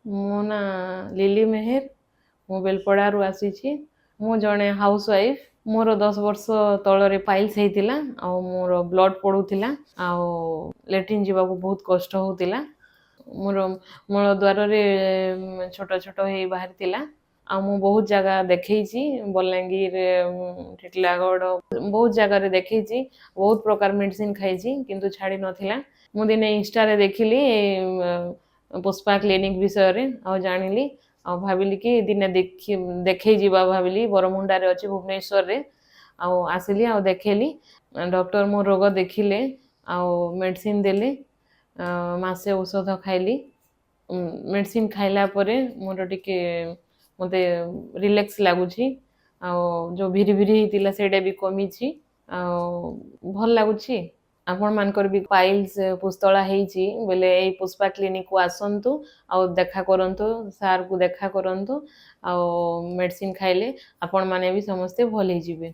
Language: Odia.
ମୋ ନାଁ ଲିଲି ମେହେର। ମୁଁ ବେଲପଡ଼ାରୁ ଆସିଛି। ମୁଁ ଜଣେ ହାଉସ୍ ୱାଇଫ୍। ମୋର 10 ବର୍ଷ ତଳରେ ପାଇଲ୍ସ ହେଇଥିଲା ଆଉ ମୋର ବ୍ଲଡ଼ ପଡ଼ୁଥିଲା ଆଉ ଲାଟ୍ରିନ୍ ଯିବାକୁ ବହୁତ କଷ୍ଟ ହେଉଥିଲା। ମୋର ମଳଦ୍ୱାରରେ ଛୋଟ ଛୋଟ ହେଇ ବାହାରିଥିଲା ଆଉ ମୁଁ ବହୁତ ଜାଗା ଦେଖେଇଛି, ବଲାଙ୍ଗୀର, ଟିଟିଲାଗଡ଼, ବହୁତ ଜାଗାରେ ଦେଖେଇଛି। ବହୁତ ପ୍ରକାର ମେଡ଼ିସିନ ଖାଇଛି, କିନ୍ତୁ ଛାଡ଼ି ନଥିଲା। ମୁଁ ଦିନେ ଇନଷ୍ଟାରେ ଦେଖିଲି ପୁଷ୍ପା କ୍ଲିନିକ୍ ବିଷୟରେ ଆଉ ଜାଣିଲି ଆଉ ଭାବିଲି କି ଦିନେ ଦେଖେଇ ଯିବା ଭାବିଲି। ବରମୁଣ୍ଡାରେ ଅଛି ଭୁବନେଶ୍ୱରରେ। ଆଉ ଆସିଲି ଆଉ ଦେଖେଇଲି। ଡକ୍ଟର ମୋ ରୋଗ ଦେଖିଲେ ଆଉ ମେଡ଼ିସିନ ଦେଲେ। ମାସେ ଔଷଧ ଖାଇଲି। ମେଡ଼ିସିନ ଖାଇଲା ପରେ ମୋର ଟିକେ ମୋତେ ରିଲାକ୍ସ ଲାଗୁଛି ଆଉ ଯେଉଁ ଭିରି ଭିରି ହେଇଥିଲା, ସେଇଟା ବି କମିଛି ଆଉ ଭଲ ଲାଗୁଛି। ଆପଣମାନଙ୍କର ବି ପାଇଲ୍ସ, ପୁସ୍ତଳା ହେଇଛି ବୋଇଲେ ଏଇ ପୁଷ୍ପା କ୍ଲିନିକକୁ ଆସନ୍ତୁ ଆଉ ଦେଖା କରନ୍ତୁ, ସାର୍କୁ ଦେଖା କରନ୍ତୁ ଆଉ ମେଡ଼ିସିନ ଖାଇଲେ ଆପଣମାନେ ବି ସମସ୍ତେ ଭଲ ହେଇଯିବେ।